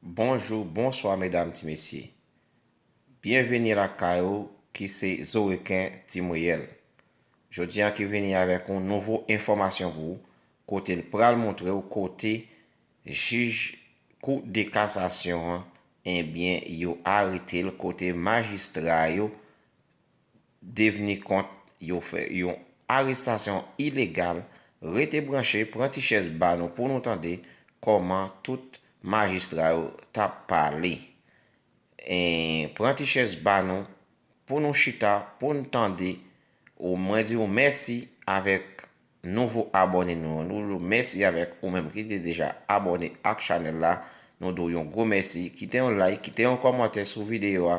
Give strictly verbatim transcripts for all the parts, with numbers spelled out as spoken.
Bonjou, bonswa medam, ti mesye. Byenveni lakay ou ki se Zoreken Ti Mweyèl. Jodi a ki vini avèk yon nouvo enfòmasyon pou ou, kote l pral montre w kote jij kou de kasasyon an, ebyen, yo arete l, kote majistra yo devni kont yo fè yon arestasyon ilegal. Rete branche, pran ti chèz ba nou pou nou tande kòman tout majistra yo t ap pale. E pran ti chèz ba nou pou nou chita, pou n tande. Ou, mwen di w mèsi avèk nouvo abòne nou an. Nou di w mèsi avèk ou menm ki te deja abòne ak chanèl la. Nou di w yon gwo mèsi. Kite yon like, kite yon kòmantè sou videyo a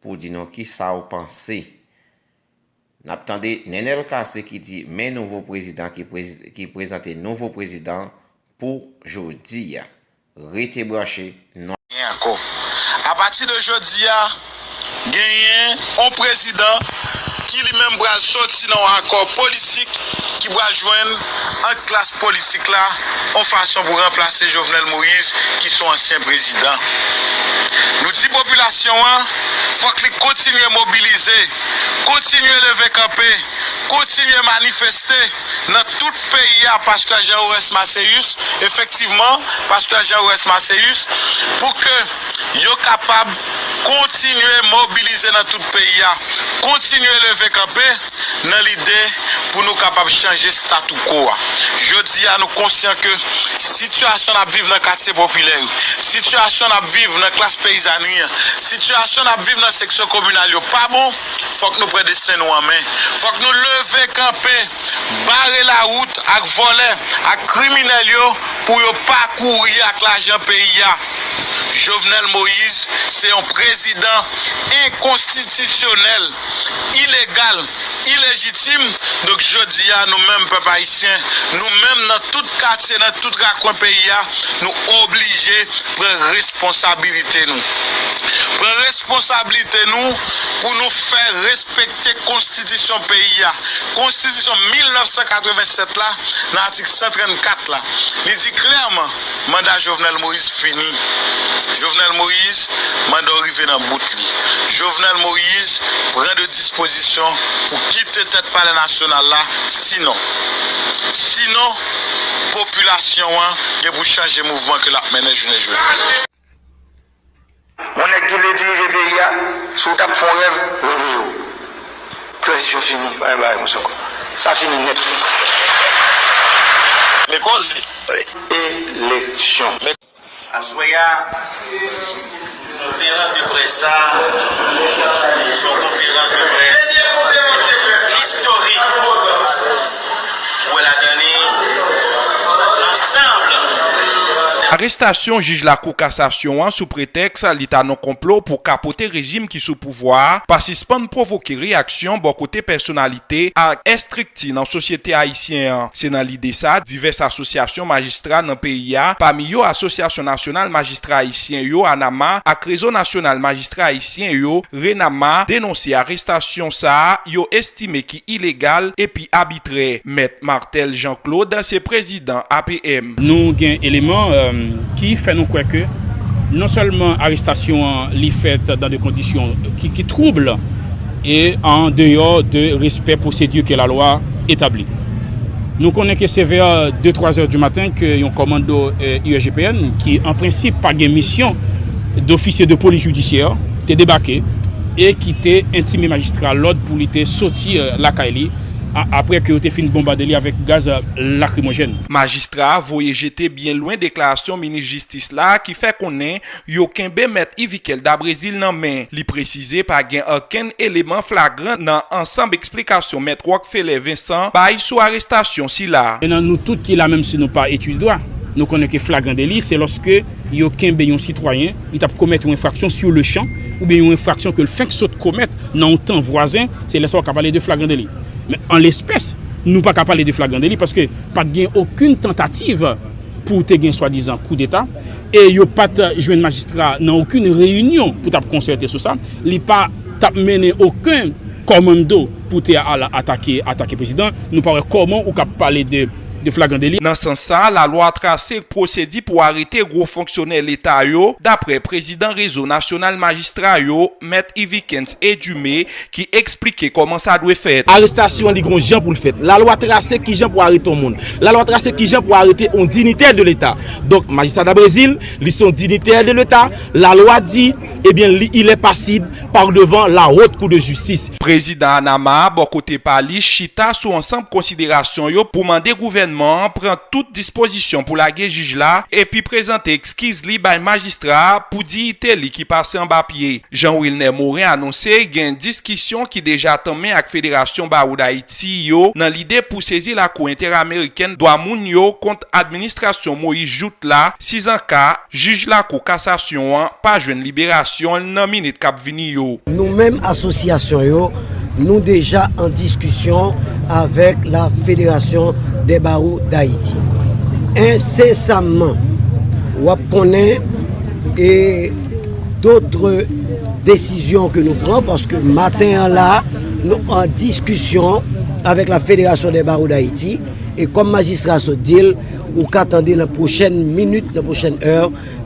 pou di nou kisa w panse. N ap tande Nenel Cassé ki di men nouvo prezidan, ki prezi-, ki prezante nouvo prezidan pou jodi a. Rete branche, nou. Gen akò. Apati de jodi a, genyen yon prezidan ki li menm pral soti nan yon akò politik ki pral jwenn ant klas politik la yon fason pou ranplase Jovenel Moïse, ki se yon ansyen prezidan. Nou di popilasyon an, fòk li kontinye mobilize, kontinye leve kanpe, kontinye manifeste nan tout peyi a, pastè Jean Oreste Marcéus, efektivman, pastè Jean Oreste Marcéus, pou ke yo kapab kontinye mobilize nan tout peyi a, kontinye leve kanpe nan lide pou nou kapab chanje statu quo a. Jodi a, nou konsyan ke sitiyasyon n ap viv nan katye popilè yo, sitiyasyon n ap viv nan klas peyizanri an, sitiyasyon n ap viv nan seksyon kominal yo pa bon, fòk nou pran desten nou an men. Fòk nou leve kanpe, bare lawout ak vòlè, ak kriminèl yo, pou yo pa kouri ak lajan peyi a. Jovenel Moïse se yon prezidan enkonstitisyonèl, ilegal, ilejitim. Donk, jodi a, nou menm pèp ayisyen, nou menm nan tout katye, nan tout rakwen peyi a, nou oblije pran responsabilite nou. Pran responsabilite nou pou nou fè respekte konstitisyon peyi a. Konstitisyon mil nèf san katreven sèt la, nan atik san trannkat la, li di klèman, manda Jovenel Moïse fini. Jovenel Moïse, manda w rive nan bout li. Jovenel Moïse, pran de dispozisyon pou kite tèt Palè Nasyonal la, sinon, sinon, popilasyon an gen pou chanje mouvman ke l ap mennen jounen jodi. Yon nèg ki vle dirije peyi a, si w t ap fè yon rèv, reveye w. Tranzisyon fini, pa gen bagay konsa ankò. Sa fini nèt. Men koze. Eleksyon. Aswè a, konferans de près sa, se yon konferans de près istorik. Ou wè ladan li, ansanm. Arestasyon jij Lakou Kasasyon an sou pretèks li ta nan konplo pou kapote rejim ki sou pouvwa a pa sispann pwovoke reyaksyon bò kote pèsonalite ak estrikti nan sosyete ayisyen an. Se nan lide sa, divès asosyasyon majistra nan peyi a, pami yo Asosyasyon Nasyonal Majistra Ayisyen yo, ANAMA, ak Rezo Nasyonal Majistra Ayisyen yo, RENAMA, denonse arestasyon sa a, yo estime ki ilegal epi abitrè. Mèt Marthel Jean Claude se prezidan A P M. Nou gen eleman, euh, ki fè nou kwè ke non sèlman arestasyon an li fèt dans des conditions ki, ki troubles et en dehors de respect procédure que la loi établit. Nou konnen ke se vè de twa zè di maten ke yon kòmando, euh, I R G P N, ki an prensip pa gen misyon d'officier de police judiciaire, te debake e ki te entime majistra lòd pou li te soti, euh, lakay li a-, apre ke yo te fin bonbade li avèk gaz, euh, lakrimojèn. Majistra a voye jete byen lwen deklarasyon minis jistis la ki fè konnen yo kenbe mèt Yvikel Dabrezil nan men. Li presize pa gen okenn eleman flagran nan ansanm eksplikasyon mèt Rockefeller Vincent bay sou arestasyon sila. Menan nou tout ki la, menm si nou pa etidye dwa, nou konnen ke flagran deli se lòske yo kenbe yon sitwayen, li t ap komèt yon enfraksyon sur le champ, oubyen yon enfraksyon ke l fenk sot komèt nan yon tan vwazen, se lè sa w ka pale de flagran deli. Men an lespès, nou pa ka pale de flagran deli paske pa t gen okenn tantativ pou te gen swadizan koudeta, e yo pa t jwenn majistra nan okenn reyinyon pou t ap konsète sou sa. Li pa t ap mennen okenn kòmando pou te al atake, atake prezidan. Nou pa wè kòman ou ka pale de de flagran deli. Nan sans sa, lalwa trase pwosedi pou arete gwo fonksyonè Leta yo, daprè prezidan Rezo Nasyonal Majistra yo, Mèt Yvikens Edume, ki eksplike kòman sa dwe fèt. Arestasyon an, li gon jan pou l fèt. Lalwa trase kijan pou arete yon moun. Lalwa trase kijan pou arete yon dinitè de Leta. Donk, majistra Dabrezil, li se yon dinitè de Leta. Lalwa di, ebyen, li, il est passible par devant la Haute Cour de Justice. Prezidan Anama, bò kote pa li, chita sou ansanm konsiderasyon yo pou mande gouvènman an pran tout dispozisyon pou lage jij la, epi prezante ekskiz li bay majistra a pou diyite li ki pase anba pye. Jean Wilner Morin anonse gen diskisyon ki deja tanmen ak Federasyon Bawo Dayiti yo nan lide pou sezi Lakou Entèamerikèn Dwa Moun yo kont administrasyon Moïse Jouthe la, sizanka jij Lakou Kasasyon an pa jwenn liberasyon l nan minit k ap vini yo. Nou menm asosyasyon yo, nou deja an diskisyon avèk la Fédération des Barreaux d'Haïti. Ensesamman, w ap konnen e d'autres décisions que nous prenons, paske maten an la, nou an diskisyon avèk la Fédération des Barreaux d'Haïti, e kòm majistra sot di l, ou ka tande nan pwochèn minit, nan pwochèn è,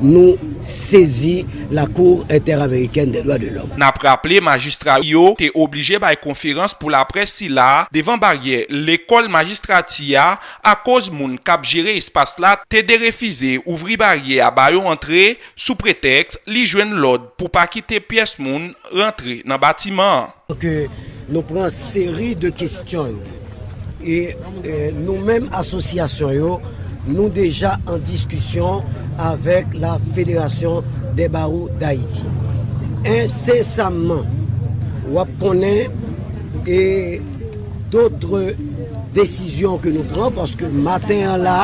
nou sezi la Cour Interamericane des Droits de l'Homme. N ap raple, majistra yo te oblije bay konferans pou laprès sila devan baryè lekòl majistrati a akoz moun k ap jere espas la te derefize ouvri baryè a ba yo antre sou pretèks li jwenn lòd pou pa kite pyès moun rantre nan batiman an. Donk, nou pran seri de kesyon yo. E, e, nou menm asosyasyon yo, nou deja an diskisyon avèk la Fédération des Barreaux d'Haïti. Ensesamman, w ap konnen e d'autres décisions que nous prenons, paske maten an la,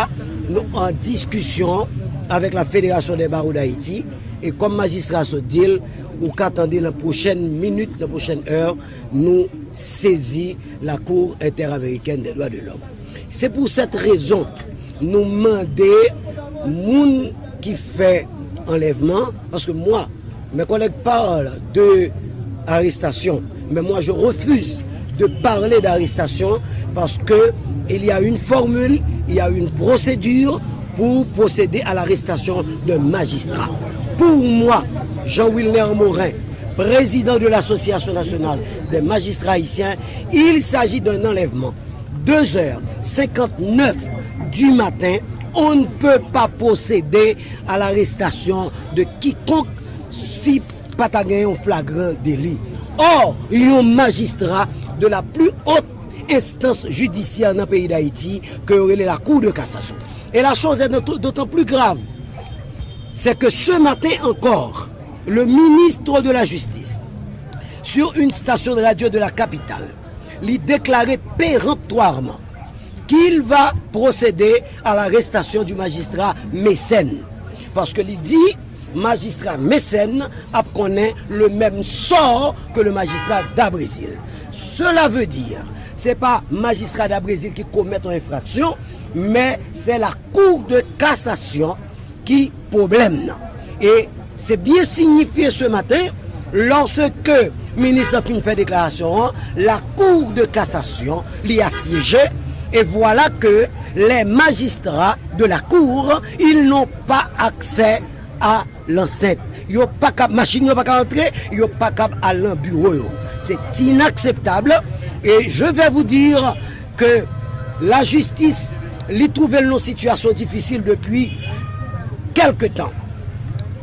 nou an diskisyon avèk la Fédération des Barreaux d'Haïti, e kòm majistra sot di l, ou ka tande nan pwochèn minit, nan pwochèn è, nou sezi la Cour Interamericane des Droits de l'Homme. Se pou sèt rezon, nou mande moun ki fè anlèvman, paske mwa, mes collègues parlent de arrestation, mais moi je refuse de parler d'arrestation parce que il y a une formule, il y a une procédure pour procéder à l'arrestation d'un magistrat. Pour moi, Jean Wilner Morin, président de l'Association nationale des magistrats haïtiens, il s'agit d'un enlèvement. Deux heures cinquante-neuf du matin, on ne peut pas procéder à l'arrestation de quiconque si pa ta gen yon flagran deli. Or, yon majistra de la plus haute instance judiciaire nan peyi Dayiti, ke yo rele la Cour de cassation. Et la chose est d'autant plus grave, c'est que ce matin encore, le ministre de la Justice, sur une station de radio de la capitale, li deklare péremptoirement qu'il va procéder à l'arrestation du magistrat Mécène. Paske li di, majistra Mécène ap konnen le même sort que le magistrat Dabrésil. Cela veut dire, se pa majistra Dabrésil ki komèt yon enfraksyon, men se la Cour de cassation ki pwoblèm nan. E se byen sinyifye ce matin, lorsque minis lan fin fè deklarasyon an, la Cour de cassation li asyeje, et voilà que les magistrats de la Cour, ils n'ont pas accès à l'enceinte. Yo pa kab, machin yo pa ka antre, yo pa kab al nan biwo yo. C'est inacceptable, et je vais vous dire que la justice li twouve l nan sitiyasyon difisil depi kèlke tan.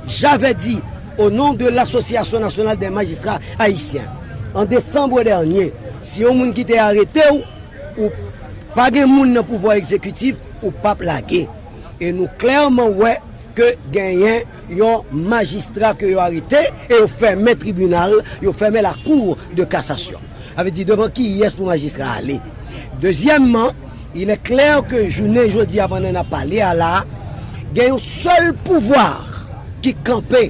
J'avais dit, au nom de l'Association nationale des magistrats haïtiens, en décembre dernier, si yon moun kite arete w, ou pa gen moun nan pouvwa egzekitif, ou p ap lage. E nou klèman wè ke genyen yon majistra ke yo arete e yo fèmen tribinal, yo fèmen la Cour de cassation. Sa vle di, devan kiyès pou majistra ale? Dezyèmman, il est clair que jounen jodi a, pandan n ap pale a la, gen yon sèl pouvwa ki kanpe,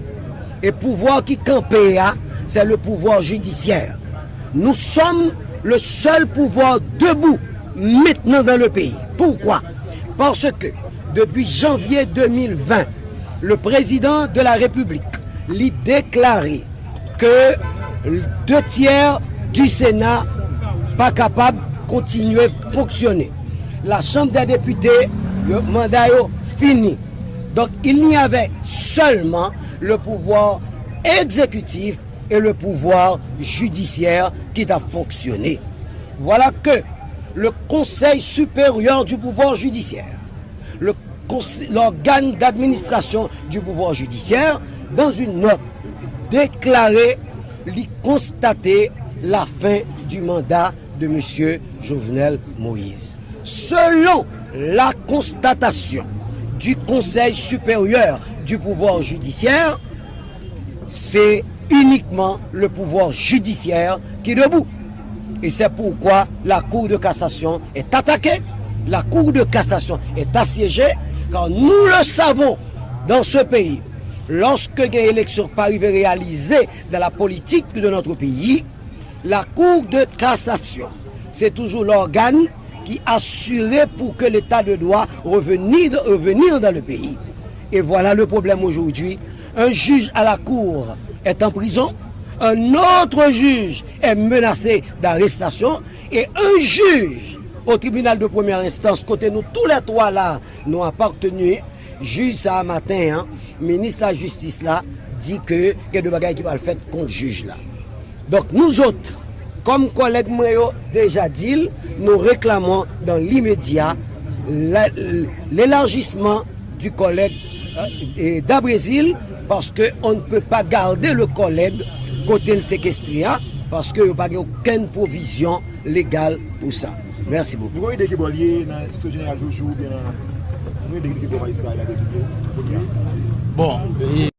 e pouvwa ki kanpe a, c'est le pouvoir judiciaire. Nous sommes le seul pouvoir debout maintenant dans le pays. Pourquoi? Parce que depuis janvier deux mille vingt, le président de la République li deklare ke de tyè du Sénat pa kapab kontinye fonksyone. La Chambre des députés, yo, manda yo fini. Donc, il n'y avait seulement le pouvoir exécutif et le pouvoir judiciaire ki t ap fonksyone. Voilà que le Conseil supérieur du pouvoir judiciaire, le cons- l'organe d'administration du pouvoir judiciaire, dans une note, deklare li konstate la fin du mandat de Monsieur Jovenel Moïse. Selon la constatation du Conseil supérieur du pouvoir judiciaire, c'est uniquement le pouvoir judiciaire qui est debout. Et c'est pourquoi la Cour de cassation est attaquée, la Cour de cassation est assiégée, car nous le savons, dans ce pays, lorsque une élection pas arrivée réalisée dans la politique de notre pays, la Cour de cassation, c'est toujours l'organe qui assurait pour que l'état de droit revenir, revenir dans le pays. Et voilà le problème aujourd'hui. Un juge à la cour est en prison, un autre juge est menacé d'arrestation et un juge au tribunal de première instance, kote nou tou lè twa la nou apateni, jij sa a maten an, minis lajistis la di ke gen de bagay ki pral fèt kont jij la. Donk nou zòt, kòm kòlèg mwen yo deja di l, nous réclamons dans l'immédiat la- l'élargissement du collègue euh, et d'Abrezil, parce qu'on ne peut pas garder le collègue kote l sekestre a, paske yo pa gen okenn pwovizyon legal pou sa. Mèsi bokou. Nou gen ide ki bò l ye nan sou jeneral Jojo oubyen nan nou gen ide ki bò majistra Abezil ye kounye a? Bon, e,